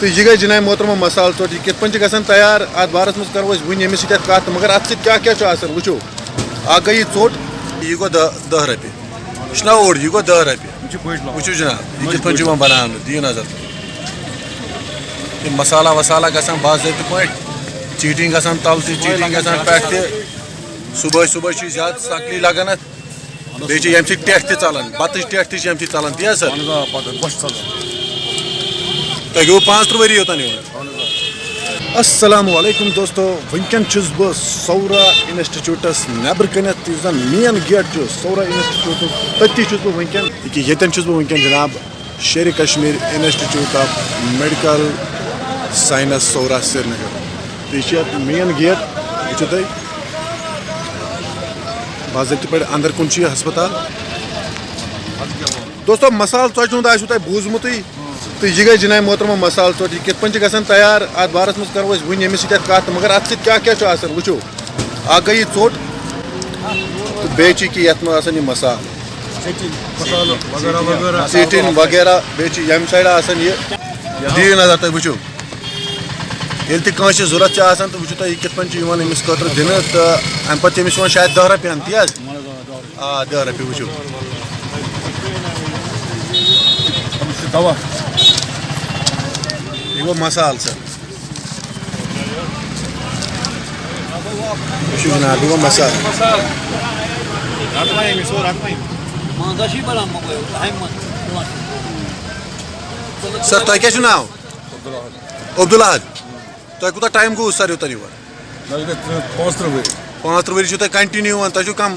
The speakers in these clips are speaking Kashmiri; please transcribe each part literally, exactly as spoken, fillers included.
تہٕ یہِ گٔے جناب محترمہ مسالہٕ ژوٚٹ۔ یہِ کِتھ پٲٹھۍ چھِ گژھان تیار، اَتھ بارَس منٛز کَرو أسۍ وٕنۍ ییٚمِس سۭتۍ اَتھ کَتھ تہٕ، مگر اَتھ سۭتۍ کیٛاہ کیٛاہ چھُ آسان، وٕچھو۔ اَکھ گٔے یہِ ژوٚٹ، یہِ گوٚو دَہ، دَہ رۄپیہِ۔ یہِ چھُنہ اوٚڑ، یہِ گوٚو دَہ رۄپیہِ۔ یہِ چھِ بٔڑۍ لۄکٕٹۍ۔ وٕچھِو جناب، یہِ کِتھ پٲٹھۍ چھُ یِوان بَناونہٕ، دِیِو نظر۔ یہِ مسالہ وسالہ گژھان باضٲبطہٕ پٲٹھۍ، چیٖٹِنٛگ گژھان تَلہٕ تہِ، چیٖٹِنٛگ گژھان پٮ۪ٹھ تہِ۔ صُبحٲے صُبحٲے چھُ یہِ زیادٕ سَکلی لَگان اَتھ۔ بیٚیہِ چھِ ییٚمہِ سۭتۍ ٹٮ۪ٹھ تہِ ژَلان، بَتٕچ ٹٮ۪ٹھ تہِ چھِ ییٚمہِ سۭتۍ ژَلان، تی حظ سَر؟ اَہَن حظ، آ، پَتہٕ گۄشہِ ژَلان۔ تۄہہِ گوٚو پانٛژھ تٕرٛہ ؤری یوٚتَن یِوان۔ اہَن حظ، آ۔ السلام علیکم دوستو، وٕنکٮ۪ن چھُس بہٕ سورا انسٹیٹیوٹس نٮ۪برٕ کَنٮ۪تھ، یُس زَن مین گیٹ چھُ سورا انسٹیٹیوٹُک، تٔتی چھُس بہٕ وٕنکٮ۪ن۔ ییٚکیٛاہ ییٚتٮ۪ن چھُس بہٕ وٕنکٮ۪ن جناب Sheri Kashmir institute of medical science Soura Srinagar. تہٕ یہِ چھُ یَتھ مین گیٹ، وٕچھِو تُہۍ۔ باضٲبطہٕ پٲٹھۍ اندر کُن چھُ یہِ ہسپتال۔ دوستو، مسالہٕ ژۄچہِ ہُنٛد آسِوٕ تۄہہِ بوٗزمُتٕے، تہٕ یہِ گٔے جناب محترمہ مسالہٕ ژۄچہِ۔ یہِ کِتھ پٲٹھۍ چھِ گژھان تیار، اَتھ بارَس منٛز کَرو أسۍ وٕنۍ ییٚمِس سۭتۍ اَتھ کَتھ تہٕ، مگر اَتھ سۭتۍ کیٛاہ کیٛاہ چھُ آسان، وٕچھو۔ اَکھ گٔے یہِ ژوٚٹ، تہٕ بیٚیہِ چھِ ییٚکیٛاہ یَتھ منٛز آسان یہِ مسالہٕ۔ ژیٚٹِنۍ مسالہٕ وغیرہ وغیرہ۔ ژیٚٹِنۍ وغیرہ، بیٚیہِ چھِ ییٚمہِ سایڈٕ آسان یہِ۔ دِیِو نظر تُہۍ وٕچھِو۔ ییٚلہِ تہِ کٲنٛسہِ ضوٚرَتھ چھِ آسان تہٕ وٕچھِو تُہۍ یہِ کِتھ پٲٹھۍ چھُ یِوان أمِس خٲطرٕ دِنہٕ، تہٕ اَمہِ پَتہٕ چھِ أمِس یِوان شاید دَہ رۄپیہِ ہَن، تی حظ؟ آ، دَہ رۄپیہِ وٕچھِو۔ یہِ چھُ دَوا۔ یہِ گوٚو مسالہٕ، سَر۔ وٕچھِو جناب، یہِ گوٚو مسالہٕ۔ سَر، تۄہہِ کیٛاہ چھُو ناو؟ عبدالاحد۔ تۄہہِ کوٗتاہ ٹایم گوٚو، سَر، یوٚتَن یِوان؟ مےٚ گٔے ترٛےٚ، پانٛژھ تٕرٛہ ؤری۔ پانٛژھ تٕرٛہ ؤری چھِو تُہۍ کنٹِنیوٗ یِوان، تۄہہِ چھُو کَم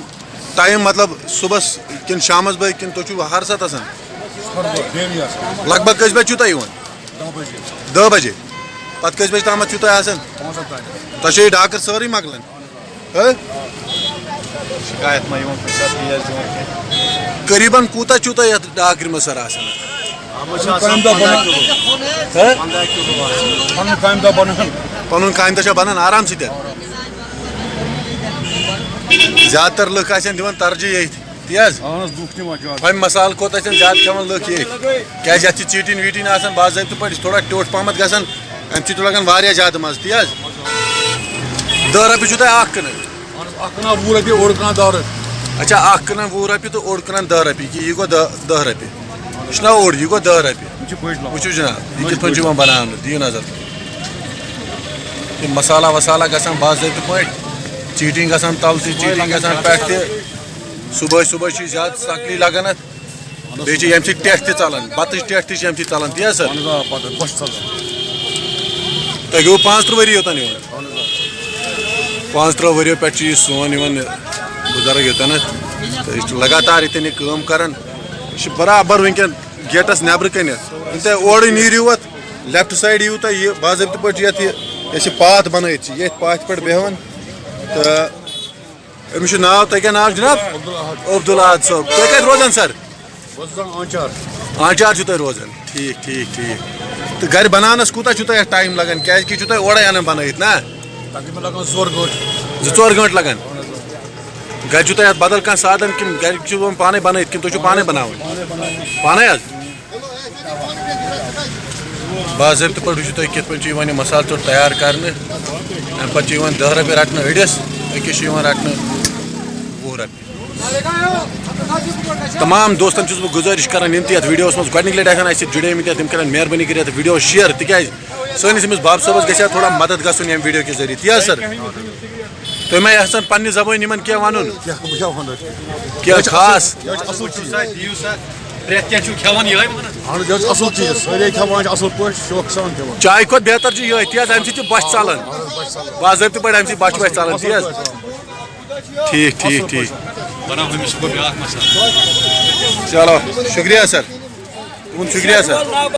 ٹایم، مطلب، صُبحَس کِنہٕ شامَس بٲگۍ کِنہٕ تُہۍ چھُو ہر ساتہٕ آسان؟ ہر دۄہ ڈیلی آسان۔ لگ بگ کٔژِ بجہِ چھُو تُہۍ یِوان؟ دَہ بجے۔ دَہ بجے۔ پتہٕ کٔژِ بجہِ تامَتھ چھُو تُہۍ آسان؟ پانٛژَن تام۔ تۄہہِ چھےٚ یہِ ڈاکٕر سٲرٕے مۄکلان؟ ہہ؟ شکایت ما یِوان کُنہِ ساتہٕ تیز دِوان کینٛہہ؟ قریباً کوٗتاہ چھُو تۄہہِ یَتھ ڈاکرِ منٛز، سَر، آسان؟ اَتھ منٛز چھِ آسان کامہِ دۄہ بَنان۔ پنٛداہ کِلوٗ آسان۔ ہہ؟ پنٛداہ کِلوٗ آسان۔ پَنُن کامہِ دۄہ بَنان آرام سۭتۍ؟ زیادٕ تر لُکھ آسن دِوان ترجیح ییٚتھۍ۔ تی حظ؟ اہن حظ، لُکھ تہِ ما چھِ آز؟ ہۄمہِ مسالہٕ کھۄتہٕ ٲسۍ زیادٕ کھٮ۪وان لُکھ ییٚتہِ۔ کیٛازِ یَتھ چھِ ژیٖٹِنۍ ویٖٹِنۍ آسان باضٲبطہٕ پٲٹھۍ، یہِ چھِ تھوڑا ٹیوٚٹھ پہمتھ گژھان، اَمہِ سۭتۍ چھُ لَگان واریاہ زیادٕ مَزٕ، تی حظ؟ دَہ رۄپیہِ چھُو تۄہہِ اَکھ کٕنٕنۍ؟ اہن حظ، اَکھ کٕنان وُہ رۄپیہِ، اوٚڑ کٕنان دَہ رۄپیہِ۔ اچھا، اَکھ کٕنان وُہ رۄپیہِ تہٕ اوٚڑ کٕنان دَہ رۄپیہِ، کہِ یہِ گوٚو دَہ، دَہ رۄپیہِ۔ یہِ چھُنہ اوٚڑ، یہِ گوٚو دَہ رۄپیہِ۔ یہِ چھِ بٔڑۍ لۄکٕٹۍ۔ وٕچھِو جِناب، یہِ کِتھ پٲٹھۍ چھُ یِوان بَناونہٕ، دِیِو نظر۔ یہِ مسالہ وسالہ گژھان باضٲبطہٕ پٲٹھۍ، ژیٖٹِنۍ گژھان تَلہٕ تہِ، ژیٖٹِنۍ گژھان پٮ۪ٹھ تہِ۔ صُبحٲے صُبحٲے چھُ زیادٕ سَکلی لَگان اَتھ۔ بیٚیہِ چھِ ییٚمہِ سۭتۍ ٹٮ۪ٹھ تہِ ژَلان، بَتٕچ ٹٮ۪ٹھ تہِ چھِ ییٚمہِ سۭتۍ ژَلان، تی حظ سَر؟ اَہَن حظ، آ، پَتہٕ گۄشہِ ژَلان۔ تۄہہِ گوٚو پانٛژھ تٕرٛہ ؤری یوٚتَن یِوان؟ اَہَن حظ، آ۔ پانٛژھ تٕرٛہ ؤرِیو پٮ۪ٹھ چھُ یہِ سون یِوان بُزرگ یوٚتَنَتھ۔ تہٕ أسۍ چھِ لگاتار ییٚتٮ۪ن یہِ کٲم کَران۔ یہِ چھِ برابر وٕنکٮ۪ن گیٹَس نٮ۪برٕ کَنٮ۪تھ۔ ییٚلہِ تۄہہِ اورٕ نیٖرِو اَتھ، لیفٹ سایڈ یِیِو تۄہہِ یہِ باضٲبطہٕ پٲٹھۍ یَتھ یہِ، یۄس یہِ پاتھ بَنٲیِتھ چھِ، ییٚتھۍ پاتھِ پٮ۪ٹھ بیٚہوان۔ تہٕ أمِس چھُ ناو، تۄہہِ کیٛاہ ناو جِناب؟ عبدالاحد۔ عبدالاحد صٲب۔ تُہۍ کَتہِ روزان سَر؟ بہٕ چھُس آسان آنچار۔ آنچار چھُو تُہۍ روزان؟ ٹھیٖک، ٹھیٖک، ٹھیٖک۔ تہٕ گَرِ بَناونَس کوٗتاہ چھُو تۄہہِ اَتھ ٹایم لَگان؟ کیٛازِکہِ یہِ چھُو تۄہہِ اورَے اَنان بَنٲیِتھ، نا؟ تقریٖباً لَگان زٕ ژور گٲنٛٹہٕ۔ زٕ ژور گٲنٛٹہٕ لَگان۔ گَرِ چھُو تۄہہِ اَتھ بَدَل کانٛہہ سادَن کِنہٕ گَرِ چھُو یِم پانَے بَنٲیِتھ کِنہٕ تُہۍ چھُو پانَے بَناوٕنۍ؟ پانَے حظ؟ باضٲبطہٕ پٲٹھۍ وٕچھِو تُہۍ کِتھ پٲٹھۍ چھُ یِوان یہِ مصالہٕ ژوٚٹ تیار کرنہٕ۔ اَمہِ پَتہٕ چھُ یِوان دَہ رۄپیہِ رَٹنہٕ أڑِس، أکِس چھُ یِوان رَٹنہٕ وُہ رۄپیہِ۔ تمام دوستن چھُس بہٕ گُزٲرِش کران، یِم تہِ یَتھ ویٖڈیوَس منٛز گۄڈٕنِکۍ لَٹہِ آسَن اَسہِ سۭتۍ جُڑے مٕتۍ، تِم کرن مہربٲنی کٔرِتھ ویٖڈیو شِیَر، تِکیٛازِ سٲنِس أمِس باب صٲبَس گژھِ ہا تھوڑا مدد گژھُن ییٚمہِ ویٖڈیو کہِ ذٔریعہٕ۔ تی حظ سَر؟ تُہۍ ما یَژھان پننہِ زبٲنۍ یِمن کینٛہہ وَنُن؟ کیٛاہ، بہٕ کیٛاہ وَنہٕ؟ کینٛہہ خاص؟ یہِ حظ چھُ اَصٕل چیٖز۔ پرٛٮ۪تھ کینٛہہ چھُو کھٮ۪وان یِہوٚے وَنان۔ اَہَن حظ، یہِ حظ چھُ اَصٕل چیٖز۔ سٲری کھٮ۪وان چھِ اَصٕل پٲٹھۍ، شوقہٕ سان کھٮ۪وان۔ چایہِ کھۄتہٕ بہتر چھُ یِہوٚے، تِکیٛازِ اَمہِ سۭتۍ چھِ بۄچھِ ژَلان۔ اَہَن حظ، بۄچھِ ژَلان۔ باضٲبطہٕ پٲٹھۍ اَمہِ سۭتۍ بۄچھِ وۄچھِ ژَلان، تی حظ؟ ٹھیٖک، ٹھیٖک، ٹھیٖک۔ بَناو ہُمِس، یہِ گوٚو بیٛاکھ مسالہٕ۔ چلو، شُکریہ سَر۔ تُہُنٛد شُکریہ سَر۔